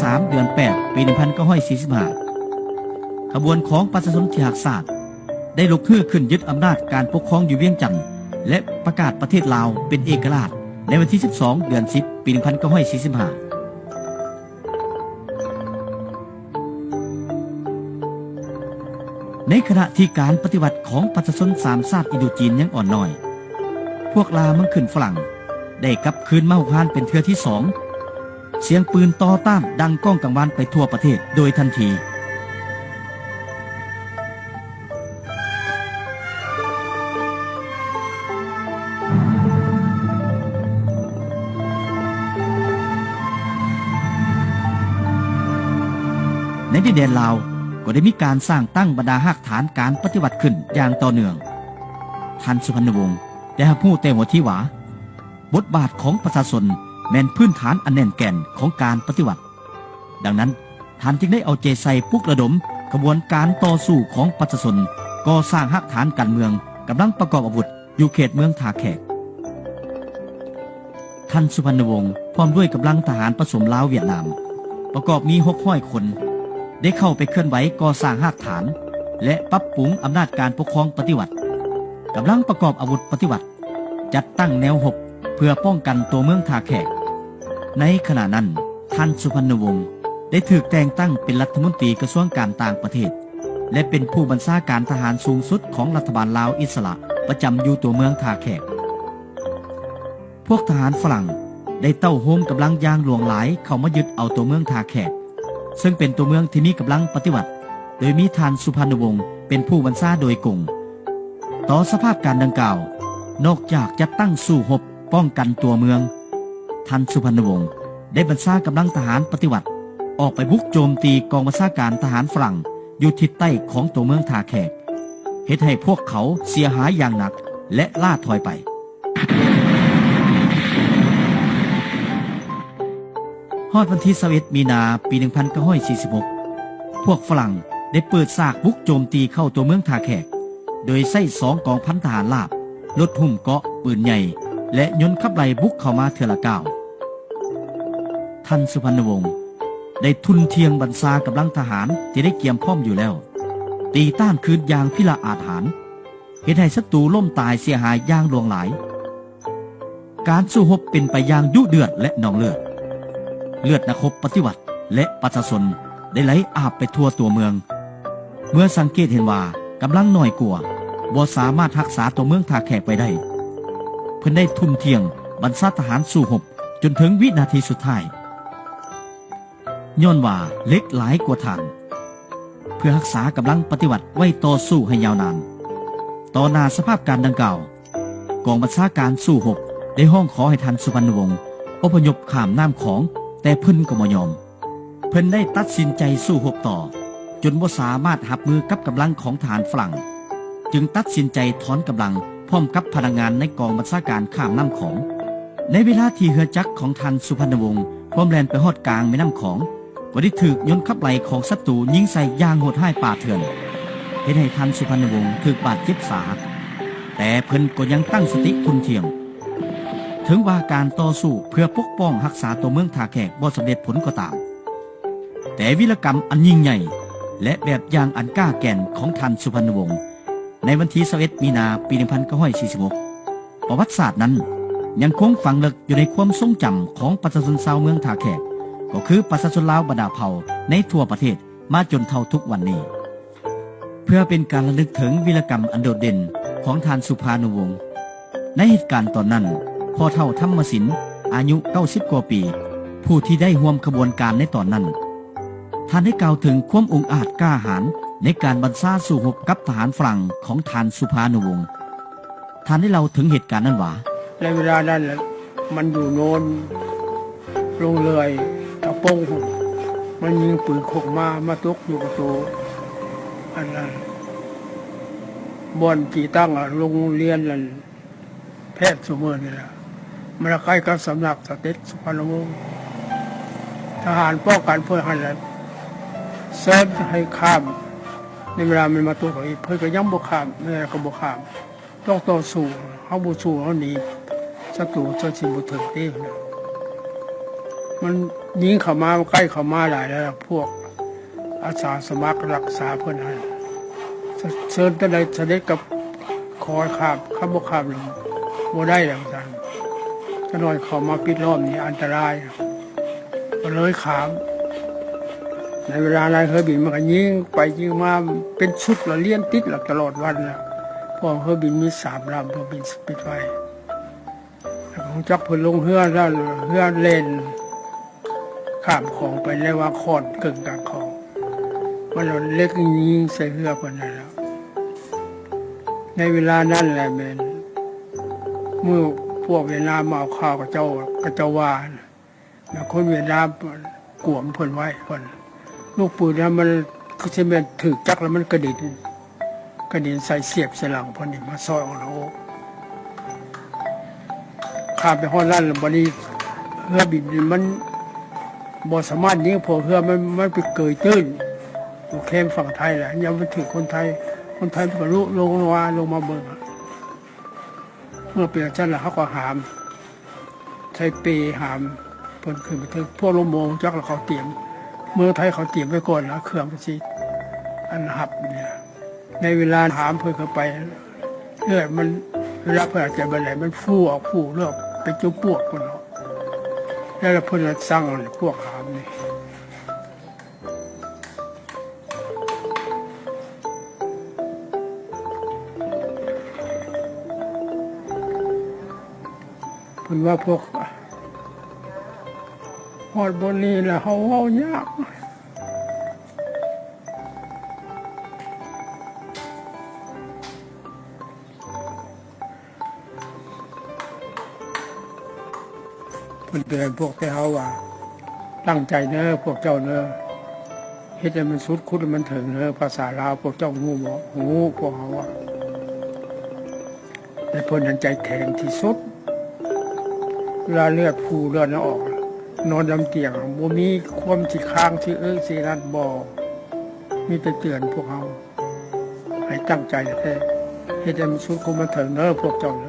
ສາມ ເດືອນແປດ ປີໜຶ່ງພັນເກົ້າຮ້ອຍສີ່ສິບຫ້າ ຂະບວນຂອງປະຊາຊົນທີ່ຮັກຊາດ ໄດ້ລຸກຮືຂຶ້ນຍຶດອຳນາດການປົກຄອງຢູ່ວຽງຈັນ ແລະ ປະກາດປະເທດລາວເປັນເອກະລາດ ໃນວັນທີສິບສອງ ເດືອນສິບ ປີໜຶ່ງພັນເກົ້າຮ້ອຍສີ່ສິບຫ້າ. ໃນຂະນະທີ່ການປະຕິວັດຂອງປະຊາຊົນສາມຊາດອິນໂດຈີນຍັງອ່ອນນ້ອຍ, ພວກລ່າເມືອງຂຶ້ນຝຣັ່ງໄດ້ກັບຄືນມາຮຸກຮານເປັນເທື່ອທີສອງ. ສຽງປືນຕໍ່ຕ້ານດັງກ້ອງກັງວານໄປທົ່ວປະເທດໂດຍທັນທີ. ໃນດິນແດນລາວກໍໄດ້ມີການສ້າງຕັ້ງບັນດາຮາກຖານການປະຕິວັດຂຶ້ນຢ່າງຕໍ່ເນື່ອງ. ທ່ານສຸພັນນະວົງ ໄດ້ຮັບຮູ້ແຕ່ຫົວທີວ່າ ບົດບາດຂອງປະຊາຊົນແມ່ນພື້ນຖານອັນແໜ້ນແກ່ນຂອງການປະຕິວັດ. ດັ່ງນັ້ນ, ທ່ານຈຶ່ງໄດ້ເອົາໃຈໃສ່ປຸກລະດົມຂະບວນການຕໍ່ສູ້ຂອງປະຊາຊົນ ກໍ່ສ້າງຮາກຖານການເມືອງ, ກຳລັງປະກອບອາວຸດຢູ່ເຂດເມືອງທ່າແຂກ. ທ່ານສຸພັນນະວົງ ພ້ອມດ້ວຍກຳລັງທະຫານປະສົມລາວຫວຽດນາມ ປະກອບມີຫົກຮ້ອຍຄົນ ໄດ້ເຂົ້າໄປເຄື່ອນໄຫວກໍ່ສ້າງຮາກຖານ ແລະ ປັບປຸງອຳນາດການປົກຄອງປະຕິວັດ, ກຳລັງປະກອບອາວຸດປະຕິວັດ, ຈັດຕັ້ງແນວຮົບເພື່ອປ້ອງກັນຕົວເມືອງທ່າແຂກ. ໃນຂະນະນັ້ນ, ທ່ານສຸພັນນະວົງ ໄດ້ຖືກແຕ່ງຕັ້ງເປັນລັດຖະມົນຕີກະຊວງການຕ່າງປະເທດ ແລະ ເປັນຜູ້ບັນຊາການທະຫານສູງສຸດຂອງລັດຖະບານລາວອິດສະຫຼະ ປະຈຳຢູ່ຕົວເມືອງທ່າແຂກ. ພວກທະຫານຝຣັ່ງໄດ້ເຕົ້າໂຮມກຳລັງຢ່າງຫຼວງຫຼາຍເຂົ້າມາຍຶດເອົາຕົວເມືອງທ່າແຂກ, ເຊິ່ງເປັນຕົວເມືອງທີ່ມີກຳລັງປະຕິວັດ, ໂດຍມີທ່ານສຸພັນນະວົງເປັນຜູ້ບັນຊາໂດຍກົງ. ຕໍ່ສະພາບການດັ່ງກ່າວ, ນອກຈາກຈັດຕັ້ງສູ້ຮົບປ້ອງກັນຕົວເມືອງ, ທ່ານສຸພັນນະວົງໄດ້ບັນຊາກຳລັງທະຫານປະຕິວັດ ອອກໄປບຸກໂຈມຕີກອງບັນຊາການທະຫານຝຣັ່ງຢູ່ທິດໃຕ້ຂອງຕົວເມືອງທ່າແຂກ, ເຮັດໃຫ້ພວກເຂົາເສຍຫາຍຢ່າງໜັກ ແລະ ລ່າຖອຍໄປ. ຮອດວັນທີຊາວເອັດ ມີນາ ປີໜຶ່ງພັນເກົ້າຮ້ອຍສີ່ສິບຫົກ ພວກຝຣັ່ງໄດ້ເປີດສາກບຸກໂຈມຕີເຂົ້າຕົວເມືອງທ່າແຂກ ໂດຍໃຊ້ສອງກອງພັນທະຫານລາບ, ລົດຫຸ້ມເກາະ, ປືນໃຫຍ່ ແລະ ຍົນຂັບໄລ່ບຸກເຂົ້າມາເທື່ອລະກ້າວ. ທ່ານສຸພັນນະວົງ ໄດ້ທຸ່ນທ່ຽງບັນຊາກຳລັງທະຫານທີ່ໄດ້ກຽມພ້ອມຢູ່ແລ້ວ, ຕີຕ້ານຄືນຢ່າງພິລະອາດຫານ, ເຮັດໃຫ້ສັດຕູລົ້ມຕາຍເສຍຫາຍຢ່າງຫຼວງຫຼາຍ. ການສູ້ຮົບເປັນໄປຢ່າງດຸເດືອດ ແລະ ນອງເລືອດ. ເລືອດນັກຮົບປະຕິວັດ ແລະ ປະຊາຊົນໄດ້ໄຫຼອາບໄປທົ່ວຕົວເມືອງ. ເມື່ອສັງເກດເຫັນວ່າກຳລັງໜ້ອຍກວ່າ ບໍ່ສາມາດຮັກສາຕົວເມືອງທ່າແຂກໄວ້ໄດ້, ເພິ່ນໄດ້ທຸ່ນທ່ຽງບັນຊາທະຫານສູ້ຮົບຈົນເຖິງວິນາທີສຸດທ້າຍ. ຍ້ອນວ່າເຫຼັກຫຼາຍກວ່າຖ່ານ, ເພື່ອຮັກສາກຳລັງປະຕິວັດໄວ້ຕໍ່ສູ້ໃຫ້ຍາວນານ. ຕໍ່ໜ້າສະພາບການດັ່ງກ່າວ, ກອງບັນຊາການສູ້ຮົບໄດ້ຮ້ອງຂໍໃຫ້ທ່ານສຸພັນນະວົງອົບພະຍົບຂ້າມນ້ຳຂອງ, ແຕ່ເພິ່ນກໍບໍ່ຍອມ. ເພິ່ນໄດ້ຕັດສິນໃຈສູ້ຮົບຕໍ່, ຈົນບໍ່ສາມາດຮັບມືກັບກຳລັງຂອງທະຫານຝຣັ່ງ, ຈຶ່ງຕັດສິນໃຈຖອນກຳລັງພ້ອມກັບພະນັກງານໃນກອງບັນຊາການຂ້າມນ້ຳຂອງ. ໃນເວລາທີ່ເຮືອຈັກຂອງທ່ານສຸພັນນະວົງ ພວມແລ່ນໄປຮອດກາງແມ່ນ້ຳຂອງ, ກໍໄດ້ຖືກຍົນຂັບໄລ່ຂອງສັດຕູຍິງໃສ່ຢ່າງໂຫດຮ້າຍປ່າເຖື່ອນ, ເຮັດໃຫ້ທ່ານສຸພັນນະວົງຖືກບາດເຈັບສາຫັດ, ແຕ່ເພິ່ນກໍຍັງຕັ້ງສະຕິທຸ່ນທ່ຽງ. ເຖິງວ່າການຕໍ່ສູ້ເພື່ອປົກປ້ອງຮັກສາຕົວເມືອງທ່າແຂກບໍ່ສຳເລັດຜົນກໍຕາມ, ແຕ່ວິລະກຳອັນຍິ່ງໃຫຍ່ ແລະ ແບບຢ່າງອັນກ້າແກ່ນຂອງທ່ານສຸພັນນະວົງ ໃນວັນທີຊາວເອັດ ມີນາ ປີໜຶ່ງພັນເກົ້າຮ້ອຍສີ່ສິບຫົກ ປະຫວັດສາດນັ້ນຍັງຄົງຝັງເລິກຢູ່ໃນຄວາມຊົງຈຳຂອງປະຊາຊົນຊາວເມືອງທ່າແຂກ, ກໍຄືປະຊາຊົນລາວບັນດາເຜົ່າໃນທົ່ວປະເທດມາຈົນເທົ່າທຸກວັນນີ້. ເພື່ອເປັນການລະນຶກເຖິງວິລະກຳອັນໂດດເດັ່ນຂອງທ່ານສຸພານຸວົງ, ໃນເຫດການຕອນນັ້ນ, ພໍ່ເຖົ້າທຳມະສິນ ອາຍຸເກົ້າສິບກວ່າປີ, ຜູ້ທີ່ໄດ້ຮ່ວມຂະບວນການໃນຕອນນັ້ນ, ທ່ານໄດ້ກ່າວເຖິງຄວາມອົງອາດກ້າຫານໃນການບັນຊາສູ້ຮົບກັບທະຫານຝຣັ່ງຂອງທ່ານສຸພານຸວົງ. ທ່ານໄດ້ເລົ່າເຖິງເຫດການນັ້ນວ່າ, ໃນເວລານັ້ນລະ ມັນຢູ່ໂນນລົງເລື່ອຍຕະປົງພຸ້ນ, ມັນຍິງປືນຄົກມາ, ມາຕົກຢູ່ປະຕູ ອັນນັ້ນ ບ່ອນທີ່ຕັ້ງ ອາ ໂຮງຮຽນນັ້ນ ແພດຊຸມື້ນີ້ລະ ມັນລະໃກ້ກັບສຳນັກສະເດັດສຸພານຸວົງ. ທະຫານປ້ອງກັນເພິ່ນຫັ້ນລະເຊີນໃຫ້ຂ້າມ, ໃນເວລາມັນມາຕົກອີກ ເພິ່ນກໍຍັງບໍ່ຂ້າມ, ແມ່ນກໍບໍ່ຂ້າມ. ຕ້ອງຕໍ່ສູ້, ເຮົາບໍ່ສູ້ເຮົາໜີ, ສັດຕູເຈົ້າຊິບໍ່ເຖິງເດ້. ມັນຍິງເຂົ້າມາ ໃກ້ເຂົ້າມາຫຼາຍແລ້ວ ພວກອາສາສະໝັກລັກສາເພິ່ນຫັ້ນ ເຊີນແຕ່ໃດສະເດັດກໍຂໍໃຫ້ຂ້າມ ຄັນບໍ່ຂ້າມນີ້ບໍ່ໄດ້ແລ້ວ ວ່າຊັ້ນ. ຈະໜ້ອຍເຂົ້າມາປິດລ້ອມນີ້ອັນຕະລາຍ ກໍເລີຍຂ້າມ. ໃນເວລານັ້ນເຮືອບິນມັນກໍຍິງໄປຍິງມາເປັນຊຸດລະ ລຽນຕິດລະຕະຫຼອດວັນລະ ເພາະເຮືອບິນມີສາມລຳ ເຮືອບິນສະປິດໄວ ແລ້ວກໍຮູ້ຈັກເພິ່ນລົງເຮືອແລ້ວ ເຮືອແລ່ນຂ້າມຂອງໄປໃນວ່າງຄ້ອນເກິ່ງກາງຂອງ ມັນເອົາເຫຼັກຍິງໃສ່ເຮືອເພິ່ນນັ້ນແຫຼະ. ໃນເວລານັ້ນແຫຼະແມ່ນມື້ພວກຫວຽດນາມມາເອົາຂ່າວ ເຂົາເຈົ້າ ເຂົາເຈົ້າວ່າ ແລ້ວຄົນຫວຽດນາມກວມເພິ່ນໄວ້ ເພິ່ນລູກປືນນັ້ນ ມັນຄືຊິແມ່ນຖືກຈັກແລ້ວມັນກະເດັນ ກະເດັນໃສ່ສຽບໃສ່ຫຼັງເພິ່ນນີ້ ມາຊອຍອອກນອກໂອກ. ຂ້າມໄປຮອດນັ້ນແລ້ວ ບັດນີ້ເຮືອບິນນີ້ມັນບໍ່ສາມາດຍິງ ເພາະເຮືອມັນ ມັນໄປເກຍຕື້ນຢູ່ແຄມຝັ່ງໄທແຫຼະ ຍາມມັນຖືກຄົນໄທ ຄົນໄທມັນກໍລຸລົງມາ ລົງມາເບິ່ງ. ເມື່ອເປັນຈັ່ງຊັ້ນແລ້ວ ເຮົາກໍຫາມ ໃຊ້ເປຫາມເພິ່ນຂຶ້ນໄປເທິງ. ພວກລົງໝໍຮູ້ຈັກແລ້ວ ເຂົາຕຽມ ເມືອງໄທເຂົາຕຽມໄວ້ກ່ອນລະ ເຄື່ອງມັນຊິອັນຮັບນີ້. ໃນເວລາຫາມເພິ່ນເຂົ້າໄປ ເລືອດມັນ ເວລາເພິ່ນຫາຍໃຈບໍ່ໄດ້ ມັນຟູອອກ ຟູເລືອດເປັນຈຸປວກພຸ້ນເນາະ. ແລ້ວເພິ່ນສັ່ງພວກຫາມນີ້ ເພິ່ນວ່າພວກ ຮອດບ່ອນນີ້ແລ້ວເຮົາເວົ້າຍາກ. ເພິ່ນເຕືອນພວກແຕ່ເຮົາວ່າ ຕັ້ງໃຈເນີພວກເຈົ້າເນີ ເຮັດໃຫ້ມັນສຸດ ຂຸດໃຫ້ມັນເຖິງເນີ. ພາສາລາວພວກເຈົ້າຮູ້ບໍ່? ຮູ້. ພວກເຮົາວ່າ ແຕ່ເພິ່ນນັ້ນໃຈແຂງທີ່ສຸດ ເວລາເລືອດຟູເລືອດອອກ ນອນນຳຕຽງ ບໍ່ມີຄວາມຊິຄ້າງຊິເອີຊິນັ້ນ ບໍ່ ມີແຕ່ເຕືອນພວກເຮົາໃຫ້ຕັ້ງໃຈແທ້ໆ ເຮັດໃຫ້ມັນສຸດ ຄຸມມັນເຖິງເນີພວກເຈົ້າເນີ.